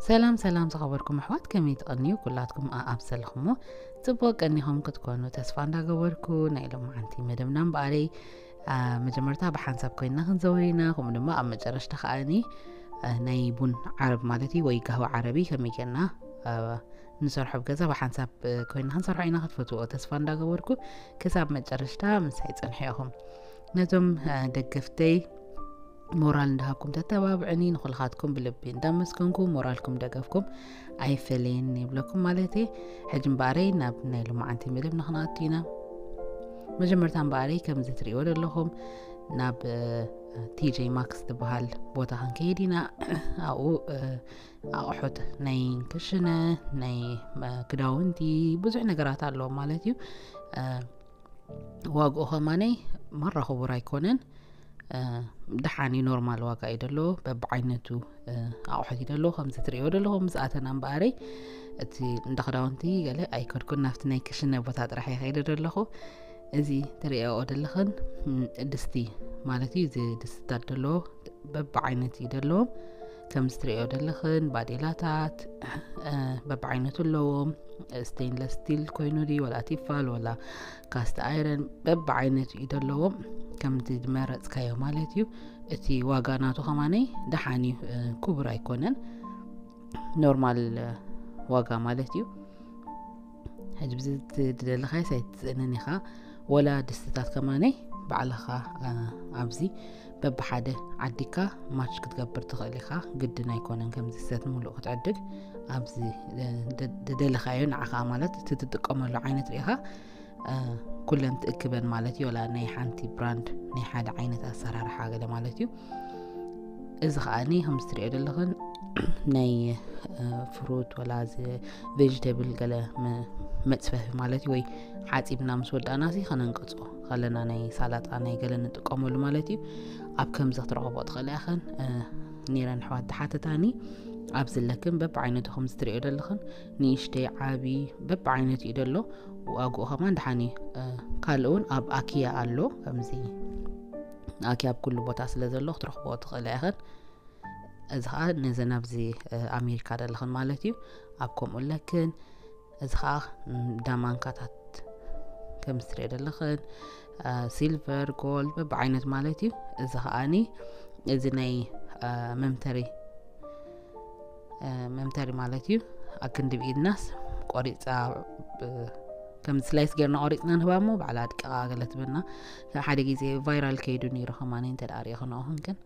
ሰላም ሰላም ዝኸበርኩም ኣሕዋት፣ ከመይ ትቐንዩ? ኩላትኩም ኣኣብ ዘለኹሞ ጽቡቕ ቀኒኹም ክትኮኑ ተስፋ እንዳገበርኩ፣ ናይ ሎማዓንቲ መደብና እምበኣረይ፣ ኣ፣ መጀመርታ ብሓንሳብ ኮይና ክንዘውር ኢና፣ ከምኡ ድማ ኣብ መጨረሽታ ከኣኒ፣ ኣ፣ ናይ ቡን ዓረብ ማለት እዩ፣ ወይ ጋህዋ ዓረቢ ከመይ ጌርና፣ ኣ፣ ንሰርሖ ኣብ ገዛ ብሓንሳብ ኮይና ክንሰርሖ ኢና። ክትፈትዎ ተስፋ እንዳገበርኩ፣ ክሳብ መጨረሽታ ምሳይ ጽንሑ ኢኹም። ነዞም፣ ኣ፣ ደገፍተይ ሞራል እንዳሃብኩም ተተባብዕኒ፣ ንኹልኻትኩም ብልቢ እንዳመስገንኩ፣ ሞራልኩም ደገፍኩም ኣይፈለየኒ ይብለኩም ማለት እየ። ሕጂ እምበኣረይ ናብ ናይ ሎማዓንቲ መደብ ንክንኣቱ ኢና። መጀመርታ እምበኣረይ ከምዚ ትርእይዎ ዘለኹም ናብ፣ እ፣ ቲ ጄ ማክስ ዝበሃል ቦታ ክንከይድ ኢና። ኣብኡ፣ እ፣ ኣቑሑት ናይ ክሽነ፣ ናይ፣ እ፣ ክዳውንቲ፣ ብዙሕ ነገራት ኣለዎ ማለት እዩ። እ፣ ዋግኡ ከማነይ ማራ ክቡር ኣይኮነን። እ፣ ደሓን እዩ፣ ኖርማል ዋጋ እዩ ደሎ። በብዓይነቱ፣ እ፣ ኣቑሑት እዩ ደሎ። ከምዚ ትርእዮ ደለኹም፣ ምስ ኣተና እምበኣረይ እቲ እንዳ ክዳውንቲ ገለ ኣይከድኩን፣ ናብቲ ናይ ክሽነ ቦታ ጥራሕ እየ ከይደ ደለኹ። እዚ ትርእዮ ደለኽን፣ ም፣ ድስቲ ማለት እዩ። እዚ ድስትታት ደሎ በብዓይነት እዩ ደለዎም። ከምዚ ትርእዮ ደለኽን ባዴላታት፣ እ፣ በብዓይነቱ ኣለዎም። ስቴንለስ ስቲል ኮይኑ ድዩ ወላ ቲፋል ወላ ካስት ኣይረን፣ በብዓይነቱ እዩ ደለዎም። ከምቲ ዝመረጽካዮ ማለት እዩ። እቲ ዋጋ ናቱ ከማነይ ደሓን እዩ፣ እ፣ ክቡር ኣይኮነን። ኖርማል፣ እ፣ ዋጋ ማለት እዩ። ሕጂ ብዚ ትደለኻዮ ኣይትስእንን ኢኻ። ወላ ድስትታት ከማነይ ባዕልኻ፣ እ፣ ኣብዚ በብሓደ ዓዲካ ማች ክትገብር ትኽእል ኢኻ። ግድን ኣይኮነን ከምዚ ሰት ሙሉእ ክትዕድግ። ኣብዚ፣ እ፣ ደ-፣ ደደለኻዮ ንዓኻ ማለት እቲ ትጥቀመሉ ዓይነት ርኢኻ፣ እ፣ ኩለን ትእክበን ማለት እዩ። ወላ ናይ ሓንቲ ብራንድ ናይ ሓደ ዓይነት ኣሰራርሓ ገለ ማለት እዩ። እዚ ከኣኒ ከምዚ ትርእዮ ዘለኽን ናይ፣ እ፣ ፍሩት ወላ እዚ ቬጅተብል ገለ መ-፣ መጽፈፊ ማለት እዩ። ወይ ሓጺብና ምስ ወዳእና ሲ ከነንቅጾ ከለና ናይ ሳላጣ ናይ ገለ ንጥቀመሉ ማለት እዩ። ኣብ ከምዚ ክትረኽቦ ትኽእላ ኢኽን፣ እ፣ ነይረን ኣሕዋት ተሓተታኒ። ኣብዚ ኣለክን በብዓይነቱ ከምዚ ትርእዮ ዘለኽን ንእሽተይ ዓቢ በብዓይነቱ እዩ ደሎ። ዋግኡ ከማን ደሓን እዩ። እ፣ ካልእ እውን ኣብ ኣኪያ ኣሎ። ከምዚ ኣኪያ ኣብ ኩሉ ቦታ ስለ ዘሎ ክትረኽቦ ትኽእላ ኢኽን። እዚ ኸኣ ነዘን ኣብዚ፣ እ፣ ኣሜሪካ ደለኽን ማለት እዩ። ኣብ ከምኡ ኣለክን። እዚ ኸኣ፣ ም፣ ዳማንካታት ከም ትርእዮ ደለኽን፣ እ፣ ሲልቨር፣ ጎልድ በብዓይነት ማለት እዩ። እዚ ኸኣኒ እዚ ናይ፣ እ፣ መምተሪ፣ እ፣ መምተሪ ማለት እዩ። ኣክንዲ ብኢድናስ ቆሪጻ፣ እ፣ ከም ስላይስ ጌርና ቆሪጽና ንህባ እሞ ባዕላ ኣድቂቓ ገለ ትብልና። ሓደ ግዜ ቫይራል ከይዱ ነይሩ ከማኒ እንተ ደኣ ሪኢኽንኦ ክንክን።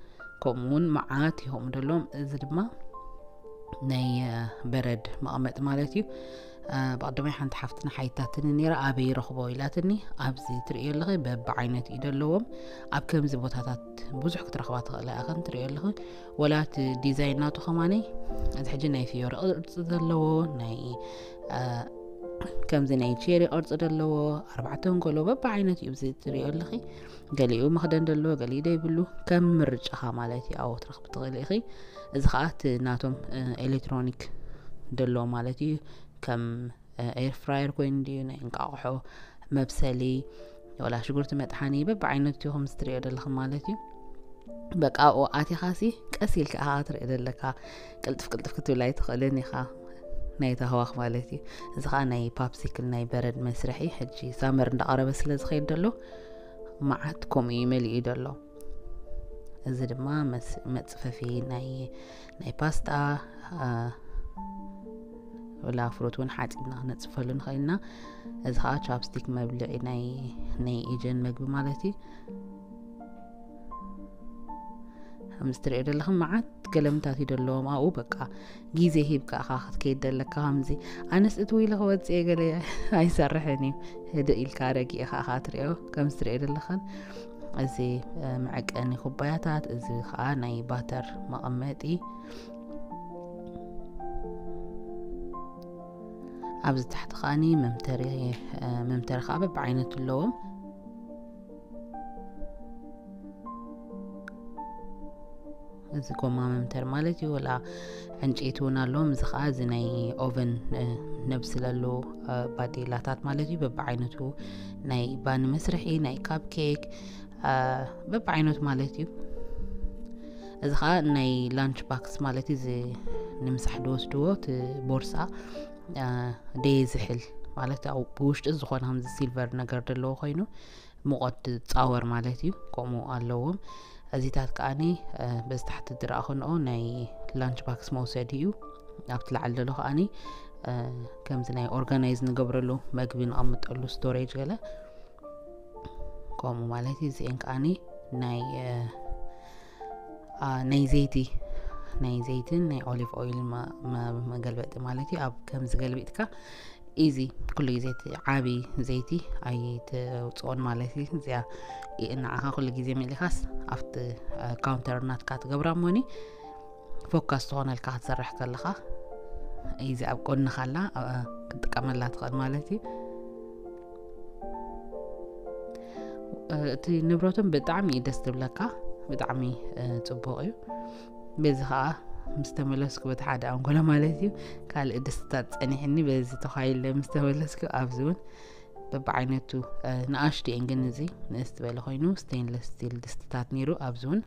ከምኡ እውን መዓት ይኸምኡ ደለዎም። እዚ ድማ ናይ፣ እ፣ በረድ መቐመጢ ማለት እዩ። እ፣ ብቐደማይ ሓንቲ ሓፍትና ሓይታትኒ ነይራ፣ ኣበይ ረኽቦ ኢላትኒ። ኣብዚ ትርእዮ ኣለኺ በብዓይነት እዩ ደለዎም። ኣብ ከምዚ ቦታታት ብዙሕ ክትረኽባ ትኽእላ ኢኽን። ትርእዮ ኣለኺ ወላ እቲ ዲዛይን ናቱ ከማነይ፣ እዚ ሕጂ ናይ ፍዮሪ ቅርጺ ዘለዎ፣ ናይ፣ እ፣ ከምዚ ናይ ቼሪ ቅርጺ ዘለዎ፣ ኣርባዕተ እንከሎ በብዓይነት እዩ። እዚ ትርእዮ ኣለኺ ገሊኡ መኽደን ደሎ፣ ገሊኡ ደይብሉ፣ ከም ምርጫኻ ማለት እዩ። ኣብኡ ክትረኽቢ ትኽእሊ ኢኺ። እዚ ኸኣ እቲ ናቶም፣ እ፣ ኤሌክትሮኒክ ደሎ ማለት እዩ። ከም፣ እ፣ ኤር ፍራየር ኮይኑ ድዩ፣ ናይ እንቃቑሖ መብሰሊ፣ ወላ ሽጉርቲ መጥሓኒ፣ በብዓይነቱ እዩ፣ ከምዚ ትርእዮ ደለኺ ማለት እዩ። በቃ ኣብኡ ኣቲኻሲ ቀስ ኢልካ ኢኻ ክትርኢ ዘለካ። ቅልጥፍ ቅልጥፍ ክትብል ኣይትኽእልን ኢኻ፣ ናይ ተህዋኽ ማለት እዩ። እዚ ኸኣ ናይ ፓፕሲክል ናይ በረድ መስርሒ፣ ሕጂ ሳመር እንዳቐረበ ስለ ዝኸይድ ደሎ፣ መዓት ከምኡ እዩ መሊኡ ደሎ። እዚ ድማ መስ-፣ መጽፈፊ ናይ፣ ናይ ፓስጣ፣ ኣ፣ ወላ ፍሩት እውን ሓጺብና ክነጽፈሉ ንኽእል ኢና። እዚ ኸኣ ቻፕስቲክ መብልዒ ናይ፣ ናይ ኤጀን መግቢ ማለት እዩ። ከምዚ ትርእዮ ዘለኽን መዓት ገለምታት እዩ ደለዎም። ኣብኡ በቃ ግዜ ሂብካ ኢኻ ክትከይድ ደለካ። ከምዚ ኣነስ እትው ኢለ ክወጽእ እየ ገለ ኣይሰርሕን እዩ። ህድእ ኢልካ ረጊእኻ ኢኻ ትርእዮ። ከምዚ ትርእዮ ዘለኽን እዚ፣ እ፣ መዐቀኒ ኩባያታት፣ እዚ ኸኣ ናይ ባተር መቐመጢ። ኣብዚ ታሕቲ ኸኣኒ መምተሪ፣ እ፣ መምተሪ ኸኣ በብዓይነቱ ኣለዎም። እዚ ጎማ መምተሪ ማለት እዩ፣ ወላ ዕንጨይቲ እውን ኣለዎም። እዚ ኸዓ እዚ ናይ ኦቨን፣ እ፣ ነብስለሉ፣ እ፣ ባዴላታት ማለት እዩ። በብዓይነቱ ናይ ባኒ መስርሒ፣ ናይ ካፕ ኬክ፣ እ፣ በብዓይነቱ ማለት እዩ። እዚ ኸዓ ናይ ላንች ባክስ ማለት እዩ። እዚ ንምሳሕ ዝወስድዎ እቲ ቦርሳ ደየ ዝሕል ማለት ብውሽጢ ዝኾነ ከምዚ ሲልቨር ነገር ዘለዎ ኮይኑ ሙቐት ዝፃወር ማለት እዩ። ከምኡ ኣለዎም። እዚታት ከዓኒ በዚ ታሕቲ ዝረኣኹንኦ ናይ ላንች ባክስ መውሰዲ እዩ። ኣብቲ ላዕሊ ዘሎ ከዓኒ ከምዚ ናይ ኦርጋናይዝ ንገብረሉ መግቢ ንቐምጠሉ ስቶሬጅ ገለ ከምኡ ማለት እዩ። እዚአን ከዓኒ ናይ ናይ ዘይቲ ናይ ዘይትን ናይ ኦሊቭ ኦይል መገልበጢ ማለት እዩ። ኣብ ከምዚ ገልቢጥካ ኢዚ ኩሉ ግዜ እቲ ዓቢ ዘይቲ ኣይትውፅኦን ማለት እዩ። እዚኣ ንዓኻ ኩሉ ግዜ መሊኻስ ኣብቲ ካውንተር ናትካ ትገብራ እሞኒ ፎካስ ትኾነልካ ክትሰርሕ ከለኻ ኢዚ ኣብ ጎንኻ ኣላ ክትጥቀመላ ትኽእል ማለት እዩ። እቲ ንብረቶም ብጣዕሚ እዩ ደስ ዝብለካ፣ ብጣዕሚ ፅቡቕ እዩ። በዚ ከዓ ምስ ተመለስኩ በቲ ሓደ ኣንጎሎ ማለት እዩ ካልእ ድስትታት ፀኒሕኒ በዚ ተኳይለ ምስ ተመለስኩ ኣብዚ እውን በብዓይነቱ ንኣሽቱ እየን ግን እዚ ንእስ ዝበለ ኮይኑ ስቴንለስ ስቲል ድስትታት ነይሩ ኣብዚ እውን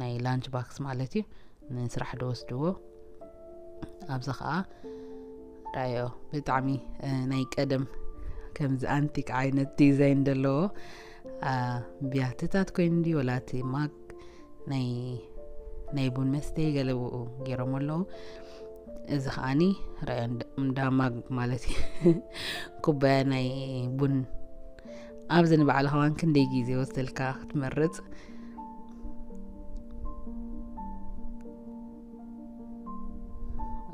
ናይ ላንች ባክስ ማለት እዩ ንስራሕ ዝወስድዎ ኣብዚ ከዓ ራዮ ብጣዕሚ ናይ ቀደም ከምዚ ኣንቲክ ዓይነት ዲዛይን ዘለዎ ቢያትታት ኮይኑ ድዩ ወላ እቲ ማግ ናይ ናይ ቡን መስተ ገለ ብኡ ገይሮም ኣለዉ። እዚ ከዓኒ ራዮ እንዳ ማግ ማለት እዩ ኩባያ ናይ ቡን ኣብዚ ንባዕልኻ ዋን ክንደይ ግዜ ወሰልካ ክትመርፅ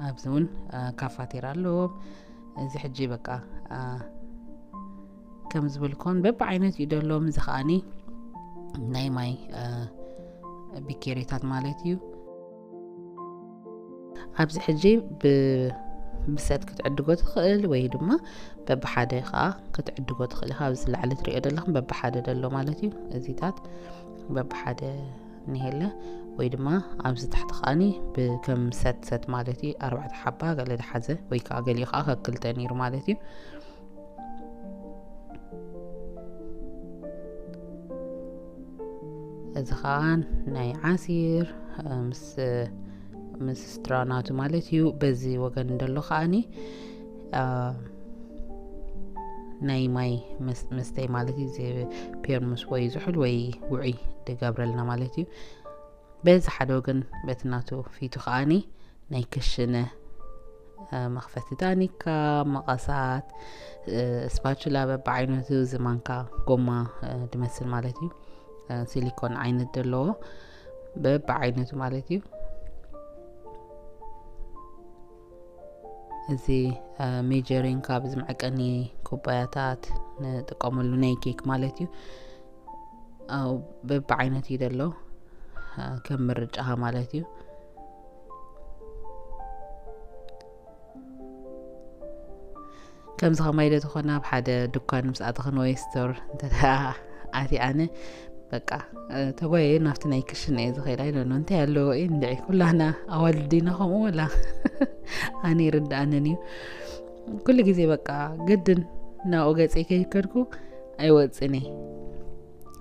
ኣብዚ እውን ካፋቴራ ኣለዎም። እዚ ሕጂ በቃ ከም ዝብል ኮን በብዓይነት እዩ ደሎም እዚ ከዓኒ ናይ ማይ ቢኬሪታት ማለት እዩ። ኣብዚ ሕጂ ብሰት ክትዕድጎ ትኽእል ወይ ድማ በብሓደ ከዓ ክትዕድጎ ትኽእል ኢኻ። ኣብዚ ላዕሊ ትሪኦ ዘለኹም በብሓደ ደሎ ማለት እዩ። እዚታት በብሓደ እኒሄለ ወይ ድማ ኣብዚ ታሕቲ ከዓኒ ብከም ሰት ሰት ማለት እዩ ኣርባዕተ ሓባ ገለ ዝሓዘ ወይ ከዓ ገሊኡ ከዓ ከክልተ ነይሩ ማለት እዩ። እዚ ከዓ ናይ ዓሲር ምስ ምስ ስትራናቱ ማለት እዩ። በዚ ወገን እንደሎ ከዓኒ ናይ ማይ መስተይ ማለት እዩ። ፔርሙስ ወይ ዝሑል ወይ ውዑይ ድገብረልና ማለት እዩ። በዚ ሓደ ወገን በቲ ናቱ ፊቱ ከዓኒ ናይ ክሽነ መኽፈቲ ታኒካ፣ መቐሳት፣ ስፓቹላ በብዓይነቱ፣ ዝማንካ ጎማ ድመስል ማለት እዩ። ሲሊኮን ዓይነት ዘለዎ በብዓይነቱ ማለት እዩ። እዚ ሜጀሪንግ ካብ ዝምዕቀኒ ኩባያታት ንጥቀመሉ ናይ ኬክ ማለት እዩ። በብዓይነት እዩ ዘሎ ከም ምርጫኻ ማለት እዩ። ከምዚ ከማይ ዶ ዝኾነ ኣብ ሓደ ድኳን ምስ ኣተኽን ወይ ስቶር እንተ ኣቲ ኣነ በቃ ተጓየ ናብቲ ናይ ክሽን እየ ዝኸይድ ኣይደሎ እንታይ ኣለዎ እዩ እንድዒ ኩላና ኣዋልድ ዲና ከምኡ ወላ ኣነ ይርድኣንን እዩ። ኩሉ ግዜ በቃ ግድን ናብኡ ገፀይ ከይከድኩ ኣይወፅን እየ።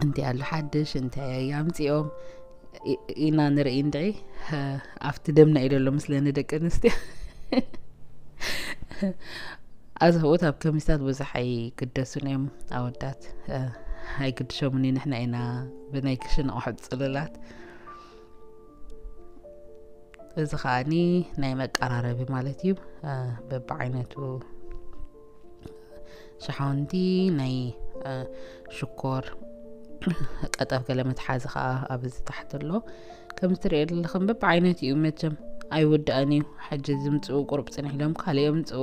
እንታይ ኣሎ ሓድሽ እንታይ ኣምፂኦም ኢና ንርኢ እንድዒ ኣብቲ ደምና እዩ ደሎ ምስለኒ ደቂ ኣንስትዮ ኣዝህቦት ኣብ ከሚስታት ብዙሕ ኣይግደሱን እዮም ኣወዳት ኣይግድሾምን እዩ ንሕና ኢና ብናይ ክሽን ኣቑሑት ፅሉላት እዚ ከዓኒ ናይ መቀራረቢ ማለት እዩ በብዓይነቱ ሸሓውንቲ ናይ ሽኮር ቀጠፍ ገለ መትሓዚ ከዓ ኣብዚ ታሕቲ ኣሎ ከም ትሪኦ ዘለኽን በብዓይነት እዩ መቸም ኣይውዳእን እዩ ሕጂ ዝምፅኡ ቁሩብ ፅንሕ ኢሎም ካልእ የምፅኡ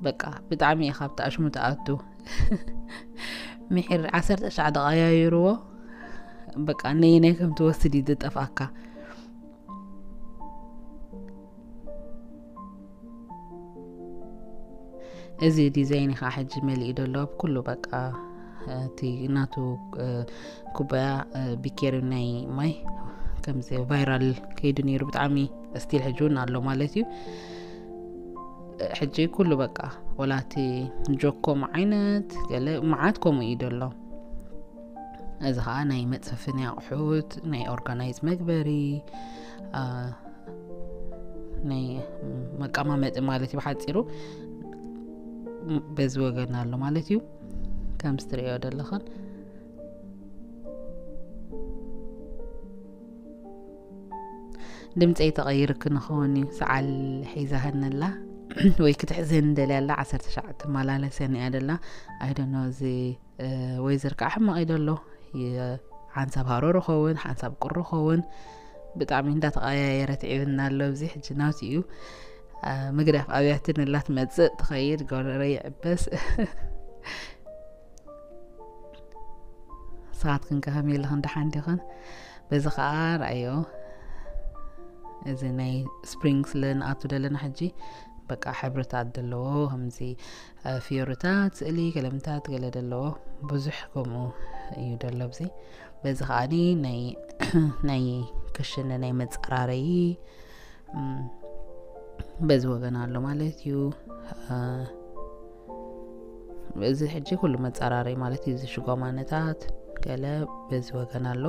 በቃ ብጣዕሚ ኢኻ ብጣዕሽሙ ትኣቱ ምሒር ዓሰርተ ሻዕ ደቃ ያይርዎ በቃ ነየናይ ከም ትወስድ እዩ ዝጠፍኣካ እዚ ዲዛይን ከዓ ሕጂ መሊኡ ዘሎ ኣብ ኩሉ በቃ እቲ ናቱ ኩባያ ቢኬሪ ናይ ማይ ከምዚ ቫይራል ከይዱ ነይሩ ብጣዕሚ ስቲል ሕጂ እውን ኣሎ ማለት እዩ ሕጂ ኩሉ በቃ ወላቲ ጆኮም ዓይነት ገለ መዓት ከምኡ እዩ ዘሎ እዚ ከዓ ናይ መፅፈፊ ናይ ኣቑሑት ናይ ኦርጋናይዝ መግበሪ ናይ መቀማመጢ ማለት እዩ ብሓፂሩ። በዚ ወገን ኣሎ ማለት እዩ። ከም ስትሪኦ ዘለኽን ድምፀይ ተቐይርክ ንኸውን እዩ። ሰዓል ሒዛህንላ ወይ ክትሕዘን ደልያ ኣላ። ዓሰርተ ሸዓተ መላለሰን እያ ደላ። ኣይደኖ እዚ ወይዘር ከዓ ሕማቕ እዩ ደሎ። ሓንሳብ ሃሮር ኸውን ሓንሳብ ቁሪ ኸውን ብጣዕሚ እንዳተቐያየረ ትዒብና ኣሎ። እዚ ሕጂ ናውቲ እዩ። ምግዳፍ ኣብያትን እላ ትመፅእ ትኸይድ ጎረረ ይዕበስ። ንስኻትክን ከ ከመይ ኣለኽን? ደሓን ዲኽን? በዚ ኸዓ ረኣዮ፣ እዚ ናይ ስፕሪንግ ስለ ንኣቱ ዘለና ሕጂ በቃ ሕብርታት ዘለዎ ከምዚ ፊዮርታት ስእሊ ገለምታት ገለ ዘለዎ ብዙሕ ከምኡ እዩ ደሎ ኣብዚ። በዚ ከዓኒ ናይ ናይ ክሽነ ናይ መፀራረዪ በዚ ወገን ኣሎ ማለት እዩ። እዚ ሕጂ ኩሉ መፀራረይ ማለት እዩ። እዚ ሽጓማነታት ገለ በዚ ወገን ኣሎ።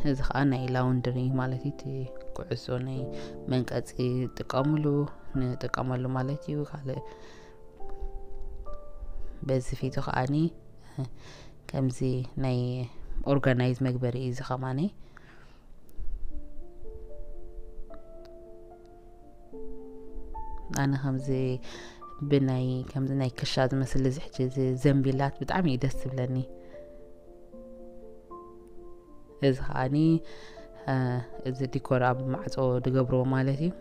እዚ ከዓ ናይ ላውንድሪ ማለት እዩ። እቲ ኩዕሶ ናይ መንቀፂ ጥቀምሉ ንጥቀመሉ ማለት እዩ። ካልእ በዚ ፊቱ ከዓኒ ከምዚ ናይ ኦርጋናይዝ መግበሪ እዩ። እዚ ከማኒ ኣነ ከምዚ ብናይ ከምዚ ናይ ክሻ ዝመስል እዚ ሕጂ እዚ ዘንቢላት ብጣዕሚ እዩ ደስ ዝብለኒ። እዚ ከዓኒ እዚ ዲኮር ኣብ ማዕፆ ዝገብርዎ ማለት እዩ።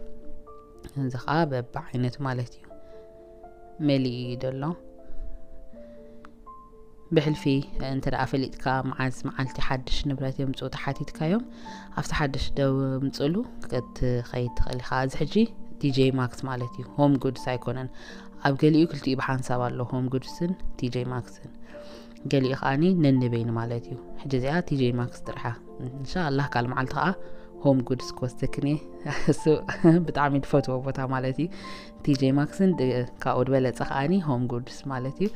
እዚ ከዓ በብዓይነቱ ማለት እዩ መሊኡ እዩ ዘሎ። ብሕልፊ እንተ ደኣ ፈሊጥካ መዓዝ መዓልቲ ሓድሽ ንብረት የምፅኡ ተሓቲትካዮም ኣብቲ ሓድሽ ደምፅሉ ክትኸይድ ትኽእል ኢኻ። እዚ ሕጂ ቲጄ ማክስ ማለት እዩ፣ ሆም ጉድስ ኣይኮነን። ኣብ ገሊኡ ክልቲኡ ብሓንሳብ ኣሎ፣ ሆም ጉድስን ቲጄ ማክስን። ገሊኡ ከዓኒ ነንበይኑ ማለት እዩ። ሕጂ እዚኣ ቲጄ ማክስ ጥርሓ እንሻላህ ካል መዓልቲ ከዓ ሆም ጉድስ ክወስደክን እየ። እሱ ብጣዕሚ ዝፈትዎ ቦታ ማለት እዩ። ቲጄ ማክስን ካብኡ ዝበለፀ ከዓኒ ሆም ጉድስ ማለት እዩ።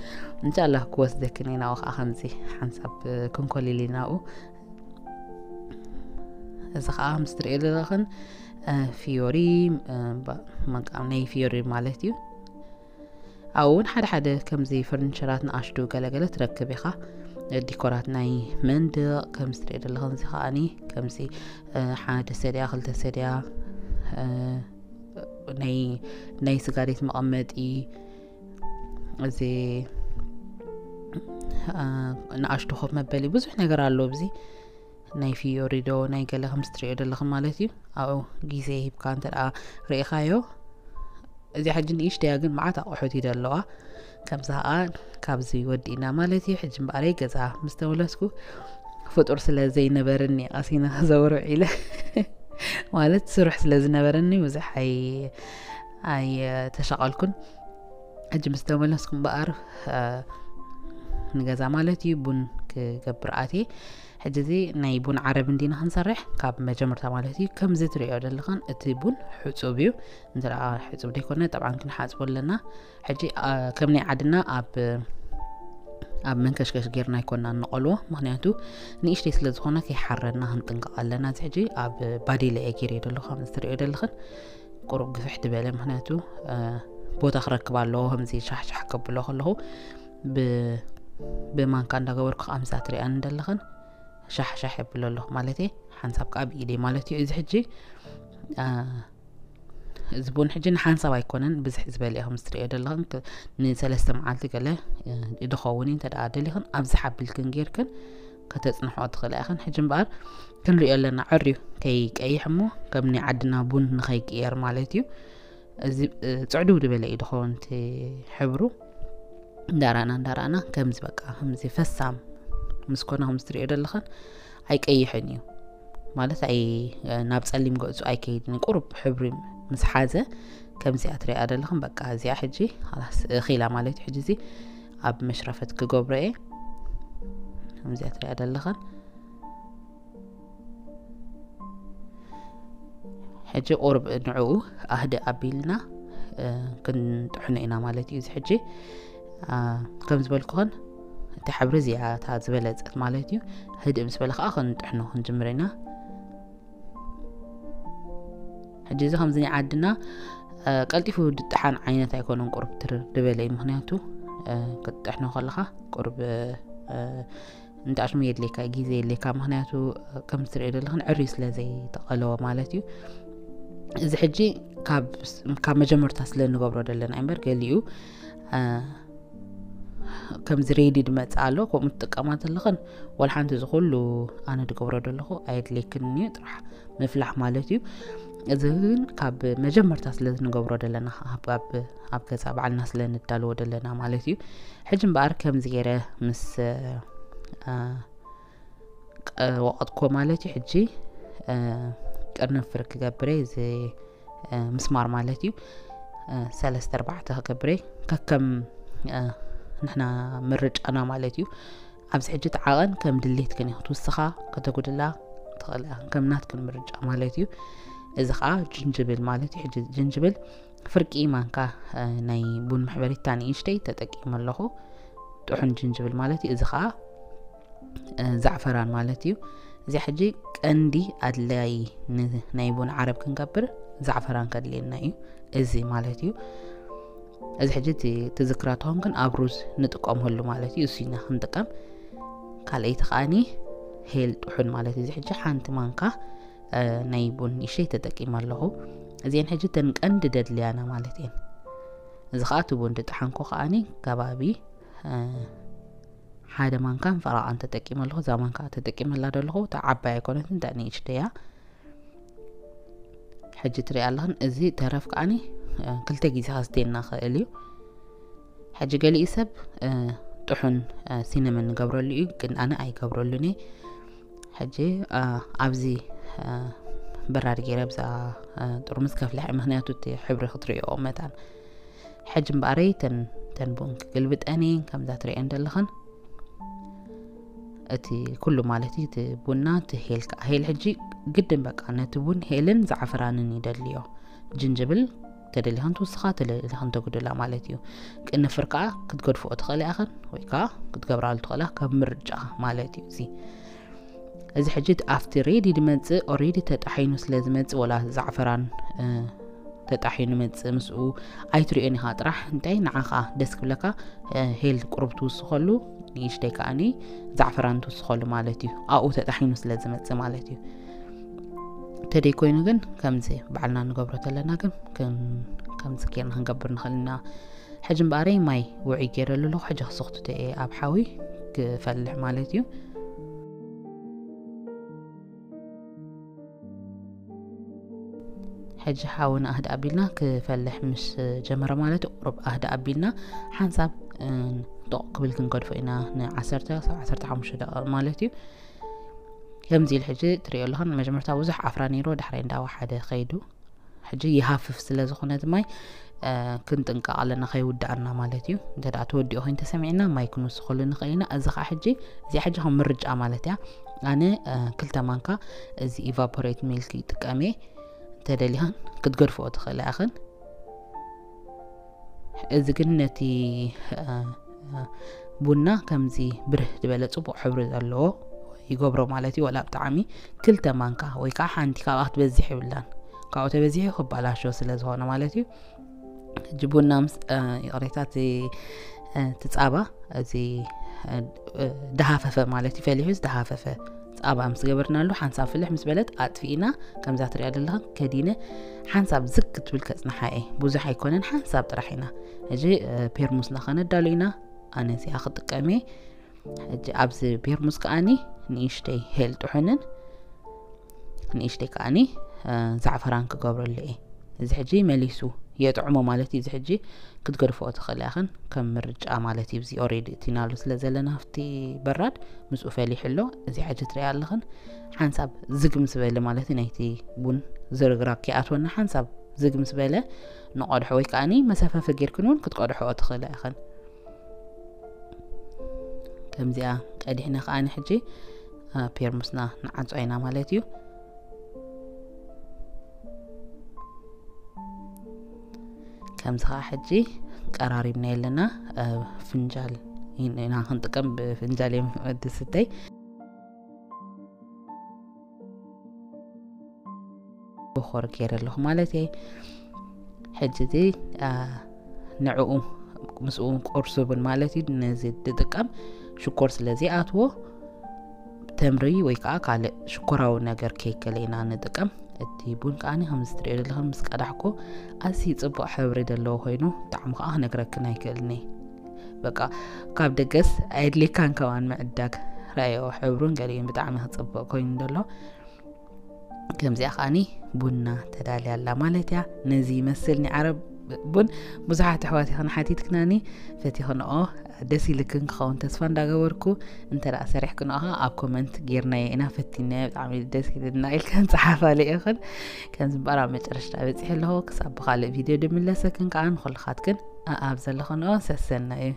እንሻላህ ክወስደክን እየ ናብኡ ከዓ ከምዚ ሓንሳብ ክንኮሊል ናብኡ። እዚ ከዓ ምስ ትሪኦ ዘለኽን ፊዮሪ ናይ ፊዮሪ ማለት እዩ። ኣብኡ እውን ሓደ ሓደ ከምዚ ፈርኒቸራት ንኣሽቱ ገለገለ ትረክብ ኢኻ። ዲኮራት ናይ መንድቕ ከምዚ ትሪኦ ዘለኽን እዚ ከዓኒ ከምዚ ሓደ ሰድያ ክልተ ሰድያ ናይ ናይ ስጋሬት መቐመጢ እዚ ንኣሽቱ ኮፍ መበሊ ብዙሕ ነገር ኣሎ ኣብዚ ናይ ፊዮሪ ዶ ናይ ገለ ከምዚ ትሪኦ ዘለኽን ማለት እዩ። ኣብኡ ግዜ ሂብካ እንተ ደኣ ርኢኻዮ እዚኣ ሕጂ ንእሽተያ ግን መዓት ኣቑሑት እዩ ዘለዋ። ከምዚ ከዓ ካብዚ ወዲእና ማለት እዩ። ሕጂ እምበኣረይ ገዛ ምስ ተመለስኩ ፍጡር ስለ ዘይነበረኒ ቀሲነ ክዘውር ውዒለ ማለት ስሩሕ ስለ ዝነበረኒ ብዙሕ ኣይ ኣይተሻቐልኩን። ሕጂ ምስ ተመለስኩ እምበኣር ንገዛ ማለት እዩ ቡን ክገብር ኣትየ። ሕጂ እዚ ናይ ቡን ዓረብ እንዲና ክንሰርሕ ካብ መጀመርታ ማለት እዩ። ከምዚ ትሪኦ ዘለኽን እቲ ቡን ሕፁብ እዩ። እንተ ደኣ ሕፁብ ዘይኮነ ጠብዓን ክንሓፅቦ ኣለና። ሕጂ ከም ናይ ዓድና ኣብ ኣብ መንከሽከሽ ጌርና ኣይኮና እንቆልዎ፣ ምክንያቱ ንእሽተይ ስለ ዝኾነ ከይሓረና ክንጥንቀቕ ኣለና። እዚ ሕጂ ኣብ ባዴላ እየ ጌርዮ ዘለኹ፣ ከም ትሪኦ ዘለኽን ቁሩብ ግፍሕ ዝበለ፣ ምክንያቱ ቦታ ክረክብ ኣለዎ። ከምዚ ሻሕሻሕ ከብሎ ከለኹ ብ ብማንካ እንዳገበርኩ ከምዛ ትሪኣኒ ዘለኽን ሻሕሻሕ የብሎ ኣለኹ ማለት እየ። ሓንሳብ ከዓ ብኢደይ ማለት እዩ። እዚ ሕጂ እዚ ቡን ሕጂ ንሓንሳብ ኣይኮነን፣ ብዝሕ ዝበለ ኢኹም ዝትሪኦ ዘለኽን። ንሰለስተ መዓልቲ ገለ ዝኸውን እዩ። እንተ ደኣ ደሊኽን ኣብዝሕ ኣቢልክን ጌርክን ከተጽንሖ ትኽእላ ኢኽን። ሕጂ እምበኣር ክንሪኦ ኣለና፣ ዕርዩ ከይቀይሕ እሞ ከም ናይ ዓድና ቡን ንኸይቅየር ማለት እዩ። እዚ ጽዕድው ዝበለ እዩ ዝኸውን እቲ ሕብሩ። እንዳራእና እንዳራእና ከምዚ በቃ ከምዚ ፈሳም ምስ ኮነ ከምዚ ትሪኦ ዘለኽን ኣይቀይሕን እዩ ማለት ኣይ ናብ ጸሊም ገጹ ኣይከይድን እዩ። ቁሩብ ሕብሪ ምስ ሓዘ ከምዚኣ ትሪኣ ዘለኽን በቃ እዚኣ ሕጂ ላስ እኺላ ማለት እዩ። ሕጂ እዚ ኣብ መሽረፈት ክገብሮ እየ። ከምዚኣ ትሪኣ ዘለኽን ሕጂ ቁርብ ንዕኡ ኣህድእ ኣቢልና ክንጥሕኖ ኢና ማለት እዩ። እዚ ሕጂ ከም ዝበልኩኽን እቲ ሕብሪ እዚኣ እታ ዝበለፀት ማለት እዩ። ህድእ ምስ በለ ከዓ ክንጥሕኖ ክንጅምር ኢና። ሕጂ እዚ ከምዚ ናይ ዓድና ቀልጢፉ ድጥሓን ዓይነት ኣይኮነን። ቁርብ ትርር ዝበለ እዩ። ምክንያቱ ክትጥሕኖ ከለካ ቁርብ እንተኣሽሙ የድሌካ፣ ግዜ የድሌካ። ምክንያቱ ከም ትሪኦ ዘለክን ዕርዩ ስለ ዘይተቐለወ ማለት እዩ። እዚ ሕጂ ካብ መጀመርታ ስለ ንገብሮ ዘለና እምበር ገሊኡ ከምዚ ሬዲ ድመጽእ ኣሎ። ከምኡ ትጥቀማ ዘለኽን ወላ ሓንቲ እዚ ኩሉ ኣነ ድገብሮ ዘለኹ ኣየድልየክን እዩ፣ ጥራሕ ምፍላሕ ማለት እዩ። እዚ ግን ካብ መጀመርታ ስለ ንገብሮ ዘለና ኣብ ገዛ ባዕልና ስለ ንዳልዎ ዘለና ማለት እዩ። ሕጂ እምበኣር ከምዚ ገይረ ምስ ወቐጥኮ ማለት እዩ። ሕጂ ቅርንፍር ክገብረ እዚ ምስማር ማለት እዩ። ሰለስተ ኣርባዕተ ክገብረ ከከም ንሕና ምርጫና ማለት እዩ። ኣብዚ ሕጂ ተዓቐን ከም ድሌት ግን ክትውስኻ ከተጉድላ ትኽእል ከም ናትክን ምርጫ ማለት እዩ። እዚ ከዓ ጅንጅብል ማለት እዩ። ሕጂ ጅንጅብል ፍርቂ ማንካ ናይ ቡን መሕበሪታ ንእሽተይ ተጠቂመ ኣለኹ። ጥሑን ጅንጅብል ማለት እዩ። እዚ ከዓ ዛዕፈራን ማለት እዩ። እዚ ሕጂ ቀንዲ ኣድላይ ናይ ቡን ዓረብ ክንገብር ዛዕፈራን ከድልየና እዩ። እዚ ማለት እዩ። እዚ ሕጂ ትዝክራ ተኾንክን ኣብ ሩዝ ንጥቀመሉ ማለት እዩ። እሱ ኢና ክንጥቀም። ካልኣይቲ ከዓኒ ሄል ጥሑን ማለት እዩ። እዚ ሕጂ ሓንቲ ማንካ ናይ ቡን ንእሽተይ ተጠቂመ ኣለኹ። እዚአን ሕጂ ተን ቀንዲ ደድልያና ማለት እየን። እዚ ከዓ እቲ ቡን ድጠሓንኩ ከዓኒ ከባቢ ሓደ ማንካን ፈራቓን ተጠቂመ ኣለኹ። እዛ ማንካ ተጠቂመላ ዘለኹ እታ ዓባይ ኣይኮነትን፣ እታ ንእሽተያ። ሕጂ ትሪኣ ኣለኽን፣ እዚ ተረፍ ከዓኒ ክልተ ግዜ ከስተየና ክእል እዩ። ሕጂ ገሊኡ ሰብ ጥሑን ሲነመን ንገብረሉ እዩ፣ ግን ኣነ ኣይገብረሉን እየ። ሕጂ ኣብዚ በራድ ገይረ ብዛ ጥርሙዝ ከፍልሕ፣ ምክንያቱ እቲ ሕብሪ ክትሪኦ መታን። ሕጂ እምበኣረይ ተን ቡን ክግልብጠን እየን፣ ከምዛ ትሪአን ዘለኽን። እቲ ኩሉ ማለት እዩ፣ እቲ ቡና፣ እቲ ሄል ከዓ። ሄል ሕጂ ግድን በቃ ነቲ ቡን ሄልን ዛዕፈራንን ይደልዮ። ጅንጅብል ተደሊኽን ትውስኻ፣ ተደሊኽን ተጉድላ ማለት እዩ። ቅንፍር ከዓ ክትገድፍኦ ትኽእላ ኢኽን ወይ ከዓ ክትገብራሉ ትኽእላ፣ ከም ምርጫ ማለት እዩ። እዚ እዚ ሕጂ ኣብቲ ሬዲ ድመጽእ ኦሬዲ ተጣሒኑ ስለ ዝመጽእ፣ ወላ ዛዕፈራን ተጣሒኑ መጽእ ምስኡ ኣይትሪኦን ኢኻ። ጥራሕ እንታይ ንዓኻ ደስ ክብለካ ሄል ቁሩብ ትውስኸሉ፣ ንእሽተይ ከዓኒ ዛዕፈራን ትውስኸሉ ማለት እዩ፣ ኣብኡ ተጣሒኑ ስለ ዝመጽእ ማለት እዩ። ተደይ ኮይኑ ግን ከምዚ ባዕልና ንገብሮ ተለና ግን ከምዚ ጌርና ክንገብር ንኽእል ኢና። ሕጂ እምበኣረይ ማይ ውዑይ ገይረሉ ኣለኹ። ሕጂ ክስኽትቶ እየ ኣብ ሓዊ ክፈልሕ ማለት እዩ። ሕጂ ሓውና ኣህዳ ኣቢልና ክፈልሕ ምስ ጀመረ ማለት እዩ። ቁሩብ ኣህዳ ኣቢልና ሓንሳብ ጦቕ ክብል ክንገድፎ ኢና፣ ንዓሰርተ ክሳብ ዓሰርተ ሓሙሽተ ደቂቕ ማለት እዩ። ከምዚ ኢሉ ሕጂ ትሪኦ ኣለኹን፣ መጀመርታ ብዙሕ ዓፍራ ነይርዎ፣ ዳሕራይ እንዳወሓደ ከይዱ። ሕጂ ይሃፍፍ ስለ ዝኾነ እቲ ማይ ክንጥንቀቕ ኣለና ከይውድኣና ማለት እዩ። እንተ ደኣ ተወዲኡ ኮይኑ ተሰሚዕና ማይ ክንውስኸሉ ንኽእል ኢና። እዚ ኸዓ ሕጂ፣ እዚኣ ሕጂ ከም ምርጫ ማለት እያ። ኣነ ክልተ ማንካ እዚ ኢቫፖሬት ሚልክ ይጥቀም እየ። እንተደሊኽን ክትገድፍኦ ትኽእላ ኢኽን። እዚ ግን ነቲ ቡና ከምዚ ብርህ ዝበለ ጽቡቕ ሕብሪ ዘለዎ ይገብሮ ማለት እዩ። ወላ ብጣዕሚ ክልተ ማንካ ወይ ከዓ ሓንቲ ካብኣ ክትበዝሕ የብላን። ካብኡ ተበዚሑ ክባላሾ ስለ ዝኾነ ማለት እዩ። ሕጂ ቡና ምስ ይቕሬታ፣ እቲ እቲ ጻባ እዚ ደሃፈፈ ማለት እዩ፣ ፈሊሑ ዝደሃፈፈ ጻባ ምስ ገበርናሉ ሓንሳብ ፍልሕ ምስ በለት ኣጥፊእና፣ ከምዛ ትሪኣ ዘለኻ ከዲነ ሓንሳብ ዝግ ክትብል ከጽንሓ እየ። ብዙሕ ኣይኮነን፣ ሓንሳብ ጥራሕ ኢና። ሕጂ ፔርሙስና ከነዳሉ ኢና። ኣነ እዚኣ ክጥቀም እየ። ሕጂ ኣብዚ ፔርሙስ ከኣኒ ንእሽተይ ሄል ጥሑንን ንእሽተይ ከኣኒ ዛዕፈራን ክገብረሉ እየ። እዚ ሕጂ መሊሱ የጥዕሞ ማለት እዩ። እዚ ሕጂ ክትገድፍኦ ትኽእላ ኢኽን፣ ከም ምርጫ ማለት እዩ። እዚ ኦሬዲ እቲናሉ ስለ ዘለና ኣብቲ በራድ ምስኡ ፈሊሑ ኣሎ። እዚ ሕጂ ትሪኣ ኣለኽን ሓንሳብ ዝግ ምስ በለ ማለት እዩ፣ ናይቲ ቡን ዝርግራግ ከይኣትወና ሓንሳብ ዝግ ምስ በለ ንቐድሖ፣ ወይ ከኣኒ መሰፈፊ ጌርክን እውን ክትቀድሕኦ ትኽእላ ኢኽን። ከምዚኣ ቀዲሕና ከኣኒ ሕጂ ፔርሙስና ንዓጾ ኢና ማለት እዩ። ከምዚ ኸዓ ሕጂ ቀራሪብና የለና፣ ፍንጃል ኢና ክንጥቀም፣ ብፍንጃል እዮም ዝስተይ። ሽኮር ገይረ ኣለኹ ማለት እየ። ሕጂ እዚ ንዕኡ ምስኡ ቁርሱ ቡን ማለት እዩ። ነዚ ዝጥቀም ሽኮር ስለ ዘይኣትዎ ተምሪ ወይ ከዓ ካልእ ሽኮራዊ ነገር ከይከለ ኢና ንጥቀም። እቲ ቡን ከዓ ከምዚ ትሪኦ ዘለኹም ምስ ቀዳሕኩ ኣዝዩ ፅቡቕ ሕብሪ ዘለዎ ኮይኑ፣ ጣዕሙ ከዓ ክነግረክን ኣይክእልን እየ። በቃ ካብ ደገስ ኣየድልየካን ከማን ምዕዳግ። ረኣዮ ሕብሩን ገሊኡን ብጣዕሚ ክፅብቕ ኮይኑ ዘሎ። ከምዚኣ ከዓኒ ቡና ተዳልያ ኣላ ማለት እያ። ነዚ ይመስል ናይ ዓረብ ቡን። ብዙሓት ኣሕዋት ይኸን ሓቲትክናኒ፣ ፈቲኽንኦ ደስ ኢልክን ክኸውን ተስፋ እንዳገበርኩ፣ እንተ ደኣ ሰሪሕክንኦ ከዓ ኣብ ኮመንት ጌርናዮ ኢና፣ ፈቲናዮ፣ ብጣዕሚ ደስ ኢልና ኢልክን ጸሓፋለ ኢኽን። ከምዚ እምበኣር ኣብ መጨረሽታ በጺሐ ኣለኹ። ክሳብ ብኻልእ ቪድዮ ድምለሰክን ከዓ ንኹልኻትክን ኣብ ዘለኽንኦ ሰሰና እዩ።